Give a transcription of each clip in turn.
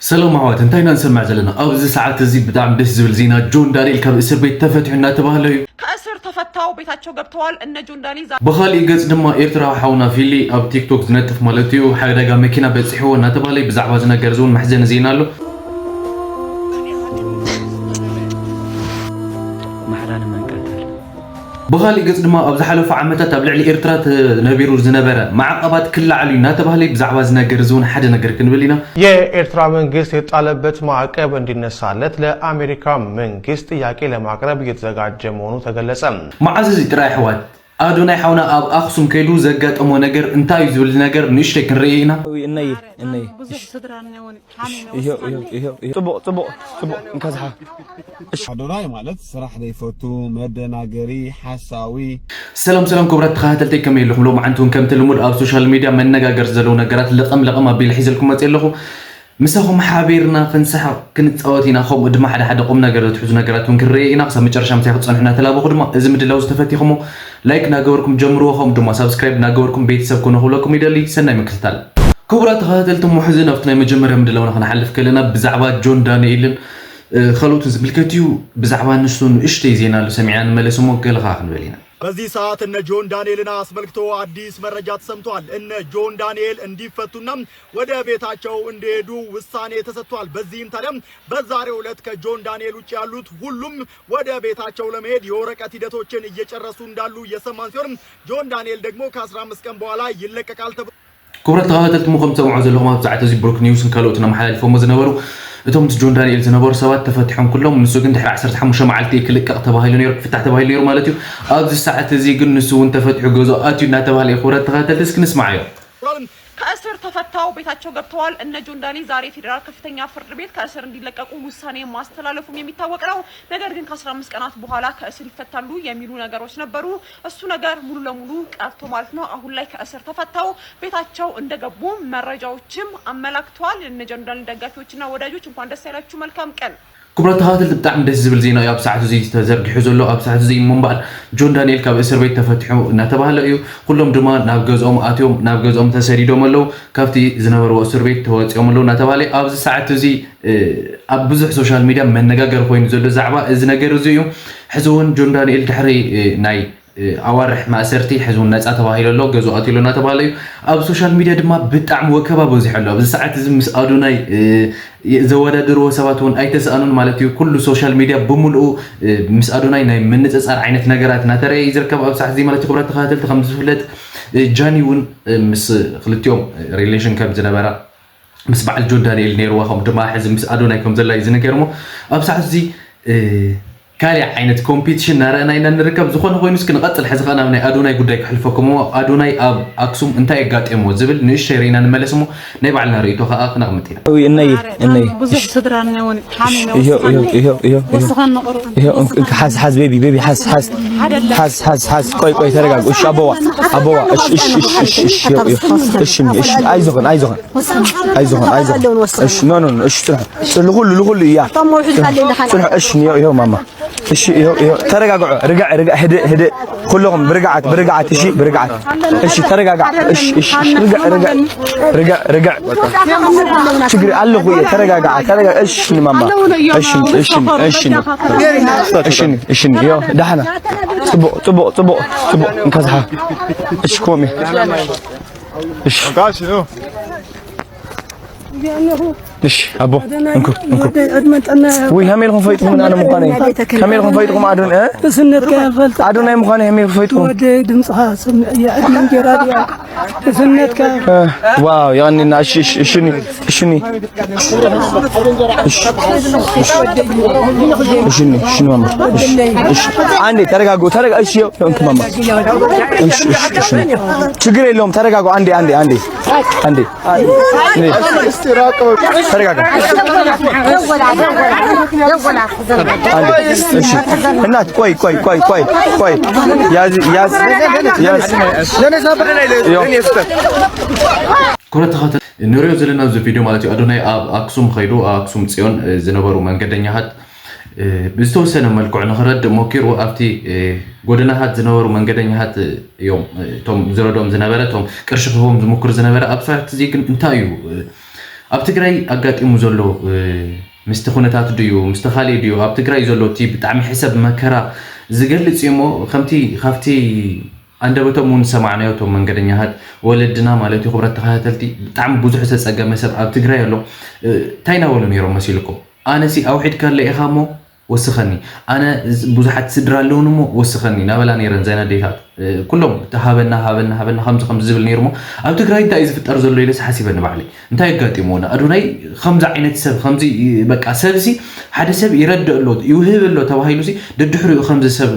ሰላም ኣሕዋት፣ እንታይ ኢና ንሰምዕ ዘለና? ኣብዚ ሰዓት እዚ ብጣዕሚ ደስ ዝብል ዜና፣ ጆን ዳንኤል ካብ እስር ቤት ተፈትሑ እናተባህለ እዩ። ከእስር ተፈታው ቤታቸው ገብተዋል። እነ ጆን ዳንኤል ዛ- ብኻሊእ ገጽ ድማ ኤርትራዊ ሓውና ፊሊ ኣብ ቲክቶክ ዝነጥፍ ማለት እዩ፣ ሓደጋ መኪና በጺሕዎ እናተባህለ እዩ። ብዛዕባ እዚ ነገር እዚ እውን መሕዘኒ ዜና ኣሎ። ማሕላ ንመን ቀተል? ብኻሊእ ገጽ ድማ ኣብ ዝሓለፉ ዓመታት ኣብ ልዕሊ ኤርትራ ተነቢሩ ዝነበረ ማዕቐባት ክለዓል እዩ እናተባህለ እዩ። ብዛዕባ እዚ ነገር እዚ እውን ሓደ ነገር ክንብል ኢና። የኤርትራ መንግስት የተጣለበት ማዕቀብ እንዲነሳለት ለአሜሪካ መንግስት ጥያቄ ለማቅረብ እየተዘጋጀ መሆኑ ተገለጸ። መዓዝ እዚ ጥራይ ኣሕዋት፣ ኣዶናይ ሓውና ኣብ ኣኽሱም ከይዱ ዘጋጠሞ ነገር እንታይ እዩ ዝብል ነገር ንእሽተይ ክንርኢ ኢና። እነይ እነይ ብዙሕ ስድራ እኒኦን ሓሚመ ይሄው ይሄው ይሄው ይሄው። ጽቡቕ ጽቡቕ ጽቡቕ እንካ ዝሓ እሺ ኣዶናይ ማለት ስራሕ ዘይፈቱ፣ መደናገሪ፣ ሓሳዊ። ሰላም ሰላም ክቡራት ተኸታተልተይ፣ ከመይ ኣለኹም? ሎማዓንቲ እውን ከምቲ ልሙድ ኣብ ሶሻል ሚድያ መነጋገርቲ ዘለዉ ነገራት ልቕም ልቕም ኣቢለ ሒዘልኩም መፅእ ኣለኹ። ምሳኹም ሓቢርና ክንስሓቕ ክንፃወት ኢና። ከምኡ ድማ ሓደ ሓደ ቁም ነገር ዘትሕዙ ነገራት እውን ክንርኢ ኢና። ክሳብ መጨረሻ ምሳይ ክትፀንሑ እናተላበኹ ድማ እዚ ምድላው ዝተፈቲኹሞ ላይክ እናገበርኩም ጀምርዎ። ከምኡ ድማ ሳብስክራይብ እናገበርኩም ቤተሰብ ኩኑ ክብለኩም ይደሊ። ሰናይ ምክትታል። ክቡራት ተኸታተልቲ፣ እሞ ሕዚ ናብቲ ናይ መጀመርያ ምድላውና ክንሓልፍ ከለና ብዛዕባ ጆን ዳንኤልን ካልኦትን ዝምልከት እዩ። ብዛዕባ ንሱ ንእሽተይ ዜና ኣሎ፣ ሰሚዕና ንመለስ እሞ ገለ ከዓ ክንበል ኢና። በዚህ ሰዓት እነ ጆን ዳንኤልን አስመልክቶ አዲስ መረጃ ተሰምቷል። እነ ጆን ዳንኤል እንዲፈቱና ወደ ቤታቸው እንዲሄዱ ውሳኔ ተሰጥቷል። በዚህም ታዲያ በዛሬው ዕለት ከጆን ዳንኤል ውጭ ያሉት ሁሉም ወደ ቤታቸው ለመሄድ የወረቀት ሂደቶችን እየጨረሱ እንዳሉ እየሰማን ሲሆን ጆን ዳንኤል ደግሞ ከ15 ቀን በኋላ ይለቀቃል ተብሎ ክቡራት ተኸታተልቲ፣ እሞ ከም ትሰምዑ ዘለኹም ኣብ ሰዓት እዚ ብሩክ ኒውስን ካልኦትን ኣመሓላልፎሞ ዝነበሩ እቶም ምስ ጆን ዳንኤል ዝነበሩ ሰባት ተፈቲሖም ኩሎም። ንሱ ግን ድሕሪ ዓሰርተ ሓሙሽተ መዓልቲ እዩ ክልቀቕ ተባሂሉ ነይሩ፣ ክፍታሕ ተባሂሉ ነይሩ ማለት እዩ። ኣብዚ ሰዓት እዚ ግን ንሱ እውን ተፈቲሑ ገዝኡ ኣትዩ እናተባህለ እዩ። ክቡራት ተኸታተልቲ፣ እስኪ ንስማዓዮ። ከእስር ተፈታው ቤታቸው ገብተዋል። እነ ጆን ዳንኤል ዛሬ ፌዴራል ከፍተኛ ፍርድ ቤት ከእስር እንዲለቀቁ ውሳኔ ማስተላለፉም የሚታወቅ ነው። ነገር ግን ከ15 ቀናት በኋላ ከእስር ይፈታሉ የሚሉ ነገሮች ነበሩ። እሱ ነገር ሙሉ ለሙሉ ቀርቶ ማለት ነው። አሁን ላይ ከእስር ተፈታው ቤታቸው እንደገቡ መረጃዎችም አመላክተዋል። እነ ጆን ዳንኤል ደጋፊዎችና ወዳጆች እንኳን ደስ ያላችሁ፣ መልካም ቀን። ክቡራት ተኸታተልቲ፣ ብጣዕሚ ደስ ዝብል ዜና እዩ ኣብ ሰዓት እዚ ተዘርጊሑ ዘሎ። ኣብ ሰዓት እዚ እሞ እምበኣር ጆን ዳንኤል ካብ እስር ቤት ተፈቲሑ እናተባህለ እዩ። ኩሎም ድማ ናብ ገዝኦም ኣትዮም፣ ናብ ገዝኦም ተሰዲዶም ኣለዉ። ካብቲ ዝነበርዎ እስር ቤት ተወፂኦም ኣለዉ እናተባህለ እዩ። ኣብዚ ሰዓት እዚ እ፣ ኣብ ብዙሕ ሶሻል ሚድያ መነጋገሪ ኮይኑ ዘሎ ዛዕባ እዚ ነገር እዚ እዩ። ሕዚ እውን ጆን ዳንኤል ድሕሪ እ፣ ናይ እ፣ ኣዋርሕ ማእሰርቲ ሕዚ እውን ነፃ ተባሂሉ ኣሎ፣ ገዝኡ ኣትዩ ኣሎ እናተባህለ እዩ። ኣብ ሶሻል ሚድያ ድማ ብጣዕሚ ወከባ በዚሑ ኣሎ። ኣብዚ ሰዓት እዚ ምስ ኣዶናይ እ፣ ዘወዳድርዎ ሰባት እውን ኣይተሰኣኑን ማለት እዩ። ኩሉ ሶሻል ሚድያ ብምልኡ እ፣ ምስ ኣዶናይ ናይ ምንፅፃር ዓይነት ነገራት እናተረኣየ እዩ ዝርከብ ኣብ ሰዓት እዚ ማለት እዩ። ክቡራት ተኸታተልቲ፣ ከም ዝፍለጥ እ፣ ጃኒ እውን እ፣ ምስ ክልቲኦም ሪሌሽን ከም ዝነበራ ምስ በዓል ጆን ዳንኤል ነይርዋ፣ ከምኡ ድማ ሕዚ ምስ ኣዶናይ ከም ዘላ እዩ ዝንገር። እሞ ኣብ ሰዓት እዚ እ፣ ካልእ ዓይነት ኮምፒቲሽን እናረኣና ኢና ንርከብ። ዝኾነ ኮይኑ እስኪ ንቐፅል። ሕዚ ኸዓ ናብ ናይ ኣዶናይ ጉዳይ ክሕልፈኩም። እሞ ኣዶናይ ኣብ ኣክሱም እንታይ የጋጢሞ ዝብል ንእሽተይ ርኢና ንመለስ፣ እሞ ናይ ባዕልና ርእይቶ ኸዓ ክነቕምጥ ኢና። እነይ እነይ ብዙሕ ስድራ እኒኦን ሓሚመ ይሄው ይሄው ይሄው ይሄው ይሄው ወስኻን ንቕርብ ይሄው እንክ- እንክ- ሓዝ ሓዝ ቤቢ ቤቢ ሓዝ ሓዝ ሓዝ ሓዝ ሓዝ ቆይ ቆይ ተረጋጉ። እሺ ኣቦዋ ኣቦዋ እሺ እሺ እሺ እሺ እሺ ይሄው ይሄው እሺ እሺ እሺ ኣይዞኽን ኣይዞኽን ኣይዞኽን ኣይዞኽን እሺ ኖ ኖ ኖ እሺ ጽንሑ ጽንሑ ኩሉ ኩሉ እያ እቶም መውሒድ ካለ ኢልካ ጽንሑ እሺ ይሄው ይሄው ማማ እሺ ይሄው ይሄው ተረጋግዑ ርግዕ ርግዕ ህድእ ህድእ ኩለኹም ብርግዓት ብርግዓት እሺ ብርግዓት እሺ ተረጋጋዕ እሺ እሺ እሺ ርግዕ ርግዕ ርግዕ ርግዕ ችግር ኣለኹ እየ ተረጋጋዓ ተረጋ እሺ ማማ እሺ እሺ እሺ እሺ እሺ ይሄው ዳሕና ጽቡቕ ጽቡቕ ጽቡቕ ጽቡቕ እንካ ዝሓ እሺ ኮሜ እሺ እሺ ኣቦ እንኩ እንኩ ወደይ ዕድመን ጥዕና ወይ ሃሜልኩም ፈይጥኩም ኣነ ምዃነይ ሃሜልኩም ፈይጥኩም ኣዶን እ እስነትካ ያፈልጥ ኣዶናይ ምዃነይ ሃሜልኩም ፈይጥኩም ወደይ ድምፅኻ ስምዕ እያ ዕድመን ጌራ ድያ እስነትካ ዋው ያኔና እሺ እሺ እሺ እሺ እሺ እሺ እሺ እሺ ማማ እሺ አንዴ ተረጋጉ ተረጋ እሺ እንኩ ማማ እሺ እሺ እሺ ችግር የለውም ተረጋጉ አንዴ አንዴ አንዴ አንዴ ተረጋጋ እናት ቆይ ቆይ ቆይ ቆይ ቆይ ያዝ ያዝ ያዝ ኩረ ተኸተ ንሪኦ ዘለና ኣብዚ ቪድዮ ማለት እዩ ኣዶናይ ኣብ ኣክሱም ኸይዱ ኣክሱም ፅዮን ዝነበሩ መንገደኛታት ብዝተወሰነ መልክዑ ንኽረድእ ሞኪሩ ኣብቲ ጎደናታት ዝነበሩ መንገደኛታት እዮም እቶም ዝረድኦም ዝነበረ እቶም ቅርሺ ክህቦም ዝምክሩ ዝነበረ ኣብ ሰዓት እዚ ግን እንታይ እዩ ኣብ ትግራይ ኣጋጢሙ ዘሎ ምስቲ ኩነታት ድዩ ምስቲ ካሊእ ድዩ ኣብ ትግራይ ዘሎ እቲ ብጣዕሚ ሕሰብ መከራ ዝገልፅ እዩ እሞ ከምቲ ካብቲ ኣንደበቶም እውን ዝሰማዕናዮ እቶም መንገደኛታት ወለድና ማለት እዩ። ክብረት ተኸታተልቲ ብጣዕሚ ብዙሕ ዝተፀገመ ሰብ ኣብ ትግራይ ኣሎ። እንታይ እናበሉ ነይሮም መሲልኩም? ኣነሲ ኣውሒድካለ ኢኻ እሞ ወስኸኒ ኣነ ብዙሓት ስድራ ኣለውን እሞ ወስኸኒ ናበላ ነይረን ዘን ኣዴታት ኩሎም ሃበና ሃበና ሃበና ከምዚ ከምዚ ዝብል ነይሩ እሞ ኣብ ትግራይ እንታይ እዩ ዝፍጠር ዘሎ ኢለስ ሓሲበ ንባዕለይ እንታይ የጋጢምዎ ንኣዶናይ ከምዚ ዓይነት ሰብ ከምዚ በቃ ሰብሲ ሓደ ሰብ ይረድእ ኣሎ ይውህብ ኣሎ ተባሂሉሲ ደድሕሪኡ ከምዚ ሰብ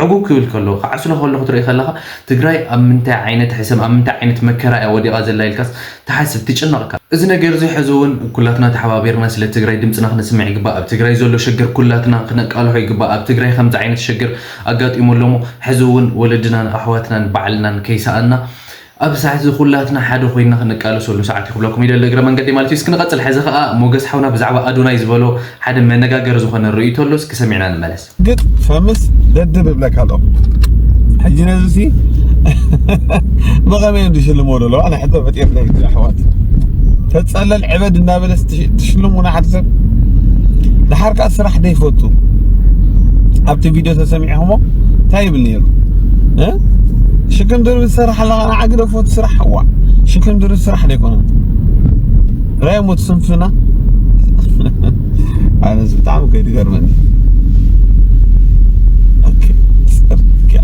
ዕጉብ ክብል ከሎ ክዓስሎ ከሎ ክትርኢ ከለኻ ትግራይ ኣብ ምንታይ ዓይነት ሕሰም ኣብ ምንታይ ዓይነት መከራ እያ ወዲቓ ዘላ ኢልካስ ትሓስብ ትጭነቕካ። እዚ ነገር እዚ ሕዚ እውን ኩላትና ተሓባቢርና ስለ ትግራይ ድምፅና ክነስምዕ ይግባእ። ኣብ ትግራይ ዘሎ ሽግር ኩላትና ክነቃልሖ ይግባእ። ኣብ ትግራይ ከምዚ ዓይነት ሽግር ኣጋጢሙ ኣሎ እሞ ሕዚ እውን ወለድናን ኣሕዋትናን ባዕልናን ከይሰኣና ኣብዚ ሰዓት እዚ ኩላትና ሓደ ኮይና ክንቃለሰሉ ሰዓት ይኽብለኩም ኢለ እግረ መንገዲ ማለት እዩ። እስኪ ንቐፅል። ሕዚ ከዓ ሞገስ ሓውና ብዛዕባ ኣዶናይ ዝበሎ ሓደ መነጋገሪ ዝኾነ ርእይቶ ኣሎ። እስኪ ሰሚዕና ንመለስ። ግን ፈምስ ደድብ እብለካ ኣሎ ሕጂ ነዚ ሲ ብኸመይ እዮም ዝሽልሞ ዘለዋ ናይ ሕቶ ፈጢርና እዩ ኣሕዋት ተፀለል ዕበድ እናበለስ ትሽልሙና ሓደ ሰብ ድሓር ከዓ ስራሕ ደይፈቱ ኣብቲ ቪድዮ ተሰሚዕኹሞ እንታይ ይብል ነይሩ ሽክም ድርብ ዝሰርሕ ኣለካ ንዓ ግደፎ እቲ ስራሕ እዋ ሽክም ድርብ ስራሕ ደይኮነ ራይ ሞት ስንፍና ኣነስ ብጣዕሚ ከይትገርመኒ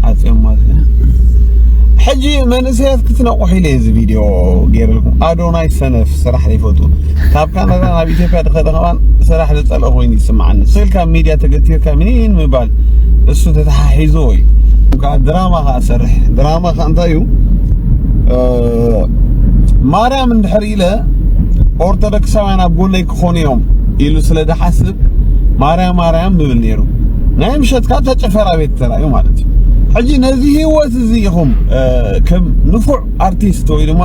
ዓፅዮም ማለት ሕጂ መንእሰያት ክትነቑሑ ኢለ እዚ ቪድዮ ገይረልኩም ኣዶናይ ሰነፍ ስራሕ ዘይፈቱ ካብ ካናዳ ናብ ኢትዮጵያ ድኸደ ከማን ስራሕ ዝፀልኦ ኮይኑ ይስማዓኒ ስል ካብ ሚድያ ተገቲርካ ምኒን ምባል እሱ ተተሓሒዝዎ እዩ ድራማ ከዓ ሰርሕ ድራማ ከዓ እንታይ እዩ ማርያም እንድሕር ኢለ ኦርቶዶክሳውያን ኣብ ጎነይ ክኾኑ እዮም ኢሉ ስለ ዝሓስብ ማርያም ማርያም ምብል ነይሩ ናይ ምሸት ከዓ ተጨፈራ ቤት ተራእዩ ማለት እዩ ሕጂ ነዚ ህይወት እዚ ኢኹም ከም ንፉዕ ኣርቲስት ወይ ድማ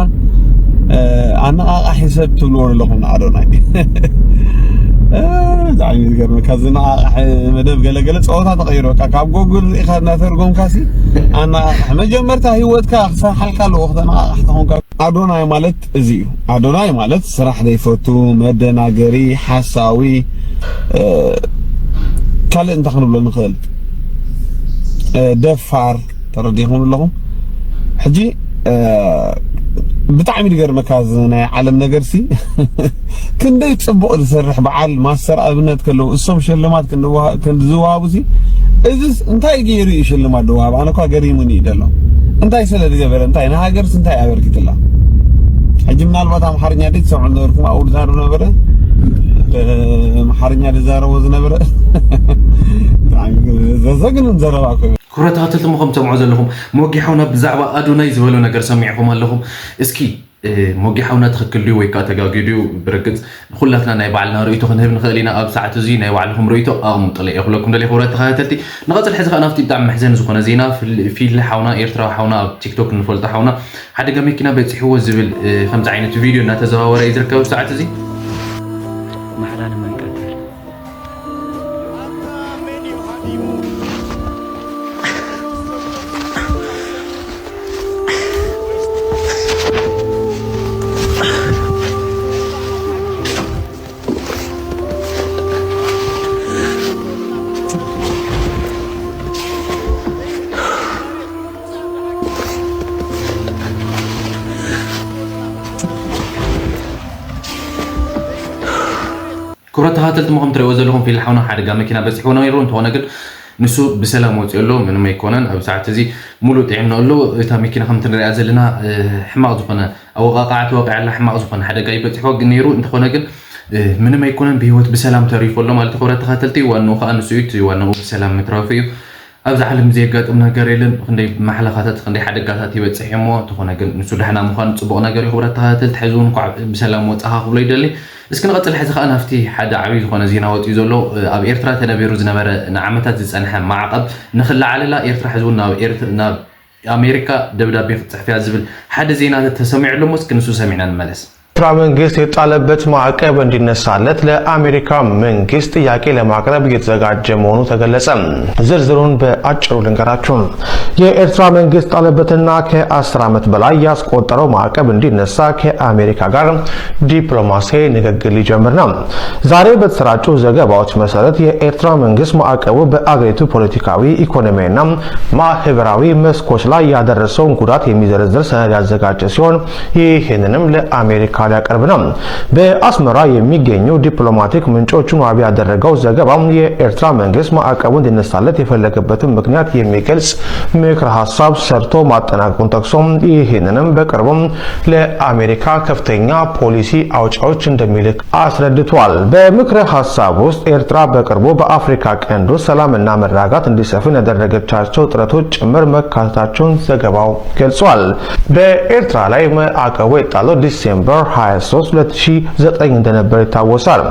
ኣነቃቃሒ ሰብ ትብልዎ ኣለኹም ንኣዶናይ ብጣዕሚ ዝገርመካ ዝነቃቃሒ መደብ ገለገለ ፀወታ ተቀይሩ በቃ ካብ ጎግል ሪኢካ እናተርጎምካ ሲ ኣነቃቃሒ መጀመርታ ህይወትካ ክሰርሓልካ ኣለዎ ክተነቃቃሕ ተኾንካ ኣዶናይ ማለት እዚ እዩ ኣዶናይ ማለት ስራሕ ዘይፈቱ መደናገሪ ሓሳዊ ካልእ እንታይ ክንብሎ ንኽእል ደፋር ተረዲኹም ኣለኹም ሕጂ ብጣዕሚ ዝገርመካ እዚ ናይ ዓለም ነገር ሲ ክንደይ ፅቡቕ ዝሰርሕ በዓል ማስተር ኣብነት ከለዉ እሶም ሽልማት ክንዝወሃቡ ሲ እዚስ እንታይ ገይሩ እዩ ሽልማት ዝወሃብ ኣነ እኳ ገሪሙኒ እዩ ዘሎ እንታይ ስለ ዝገበረ እንታይ ንሃገርስ እንታይ ኣበርኪትላ ሕጂ ምናልባት ኣምሓርኛ ደ ትሰምዑ ዝነበርኩም ኣብኡ ዝዛረብ ነበረ ኣምሓርኛ ዝዛረቦ ዝነበረ ዘዘግንን ዘረባ ኮይኑ ክብረት ተኸተልቲ ምኹም ትሰምዑ ዘለኹም ሞጊ ሓውና ብዛዕባ ኣዶናይ ዝበሎ ነገር ሰሚዕኹም ኣለኹም እስኪ ሞጊ ሓውና ትኽክል ድዩ ወይ ከዓ ተጋጊ ድዩ ብርግፅ ንኩላትና ናይ ባዕልና ርእይቶ ክንህብ ንኽእል ኢና ኣብ ሰዓት እዚ ናይ ባዕልኹም ርእይቶ ኣቕምጡለ እየ ክብለኩም ደልየ ክብረት ተኸታተልቲ ንቐፅል ሕዚ ከዓ ናብቲ ብጣዕሚ መሕዘኒ ዝኾነ ዜና ፊሊ ሓውና ኤርትራዊ ሓውና ኣብ ቲክቶክ ንፈልጦ ሓውና ሓደጋ መኪና በፂሕዎ ዝብል ከምዚ ዓይነት ቪድዮ እናተዘዋወረ እዩ ዝርከብ ሰዓት እዚ ማሕላ ንመንቀትል ክብረት ተኸታተልቲ ምኹም ትሪእዎ ዘለኹም ፊል ሓውና ሓደጋ መኪና በፂሕዎ ነይሩ እንተኾነ ግን ንሱ ብሰላም ወፂኡ ኣሎ ምንም ኣይኮነን ኣብ ሰዓት እዚ ሙሉእ ጥዕና ኣሎ እታ መኪና ከምቲ ንሪኣ ዘለና ሕማቕ ዝኾነ ኣወቃቃዓ ተወቂዓ ኣላ ሕማቕ ዝኾነ ሓደጋ ይበፂሕዎ ነይሩ እንተኾነ ግን ምንም ኣይኮነን ብህይወት ብሰላም ተሪፉ ኣሎ ማለት ክብረት ተኸታተልቲ ዋንኡ ከዓ ንሱ እዩ ዋንኡ ብሰላም ምትራፉ እዩ ኣብዚ ዓለም ዘየጋጥም ነገር የለን። ክንደይ ማሕለኻታት ክንደይ ሓደጋታት ይበፅሕ እሞ እንተኾነ ግን ንሱ ዳሕና ምዃን ፅቡቕ ነገር እዩ። ክቡራት ተኸታተልቲ ሕዚ እውን እንኳዕ ብሰላም ወፃኻ ክብሎ ይደሊ። እስኪ ንቐፅል ሕዚ ከዓ ናብቲ ሓደ ዓብዪ ዝኾነ ዜና ወፂኡ ዘሎ ኣብ ኤርትራ ተነቢሩ ዝነበረ ንዓመታት ዝፀንሐ ማዕቐብ ንኽለዓለላ ኤርትራ ሕዚ እውን ናብ ኣሜሪካ ደብዳቤ ክትፅሕፍያ ዝብል ሓደ ዜና ተሰሚዑ ኣሎ እሞ እስኪ ንሱ ሰሚዕና ንመለስ። ኤርትራ መንግስት የጣለበት ማዕቀብ እንዲነሳለት ለአሜሪካ መንግስት ጥያቄ ለማቅረብ እየተዘጋጀ መሆኑ ተገለጸ። ዝርዝሩን በአጭሩ ልንገራችሁ። የኤርትራ መንግስት ጣለበትና ከአስር ዓመት በላይ ያስቆጠረው ማዕቀብ እንዲነሳ ከአሜሪካ ጋር ዲፕሎማሲያዊ ንግግር ሊጀምር ነው። ዛሬ በተሰራጩ ዘገባዎች መሰረት የኤርትራ መንግስት ማዕቀቡ በአገሪቱ ፖለቲካዊ፣ ኢኮኖሚያዊና ማህበራዊ መስኮች ላይ ያደረሰውን ጉዳት የሚዘረዝር ሰነድ ያዘጋጀ ሲሆን ይህንንም ለአሜሪካ ሊያቀርብ ነው። በአስመራ የሚገኙ ዲፕሎማቲክ ምንጮቹን ዋቢ ያደረገው ዘገባው የኤርትራ መንግስት ማዕቀቡ እንዲነሳለት የፈለገበትን ምክንያት የሚገልጽ ምክረ ሐሳብ ሰርቶ ማጠናቀቁን ጠቅሶ ይህንንም በቅርቡም ለአሜሪካ ከፍተኛ ፖሊሲ አውጪዎች እንደሚልክ አስረድቷል። በምክረ ሐሳብ ውስጥ ኤርትራ በቅርቡ በአፍሪካ ቀንድ ውስጥ ሰላምና መረጋጋት እንዲሰፍን ያደረገቻቸው ጥረቶች ጭምር መካተታቸውን ዘገባው ገልጿል። በኤርትራ ላይ ማዕቀቡ የጣለው ዲሴምበር ሃያ ሦስት ሁለት ሺህ ዘጠኝ እንደነበር ይታወሳል።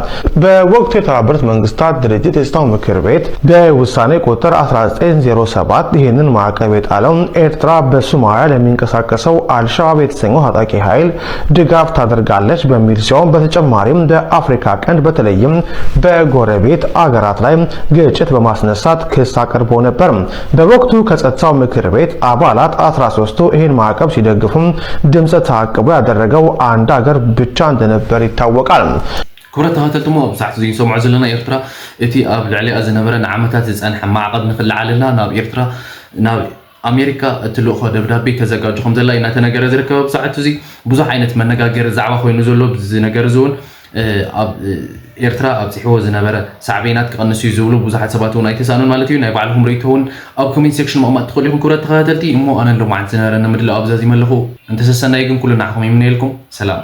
በወቅቱ የተባበሩት መንግስታት ድርጅት የጸጥታው ምክር ቤት በውሳኔ ቁጥር አስራ ዘጠኝ ዜሮ ሰባት ይህንን ማዕቀብ የጣለው ኤርትራ በሶማሊያ ለሚንቀሳቀሰው አልሸባብ የተሰኘው ታጣቂ ኃይል ድጋፍ ታደርጋለች በሚል ሲሆን በተጨማሪም በአፍሪካ ቀንድ በተለይም በጎረቤት አገራት ላይ ግጭት በማስነሳት ክስ አቅርቦ ነበር። በወቅቱ ከጸጥታው ምክር ቤት አባላት አስራ ሦስቱ ይህን ማዕቀብ ሲደግፉም ድምፀ ተአቅቦ ያደረገው አንድ አገር ብቻ እንደነበር ይታወቃል። ክቡራት ተኸታተልቲ፣ እሞ ኣብ ሰዓት እዚ ንሰምዖ ዘለና ኤርትራ እቲ ኣብ ልዕሊኣ ዝነበረ ንዓመታት ዝጸንሐ ማዕቐብ ንክልዓለላ ናብ ኤርትራ ናብ ኣሜሪካ እትልእኾ ደብዳቤ ተዘጋጁ ከም ዘላ እዩ እናተነገረ ዝርከብ። ኣብ ሰዓት እዚ ብዙሕ ዓይነት መነጋገሪ ዛዕባ ኮይኑ ዘሎ ዝነገር እዚ እውን ኣብ ኤርትራ ኣብፂሕዎ ዝነበረ ሳዕቤናት ክቐንስ እዩ ዝብሉ ብዙሓት ሰባት እውን ኣይተሳእኑን ማለት እዩ። ናይ ባዕልኹም ርእይቶ እውን ኣብ ኮሜንት ሴክሽን ምቕማጥ ትኽእሉ ኢኹም ክቡራት ተኸታተልቲ። እሞ ኣነ ሎማዓንቲ ዝነበረኒ ምድላው ኣብዛዚመ ኣለኹ። እንተሰሰናይ ግን ኩሉ ንዓኹም ይምነየልኩም። ሰላም።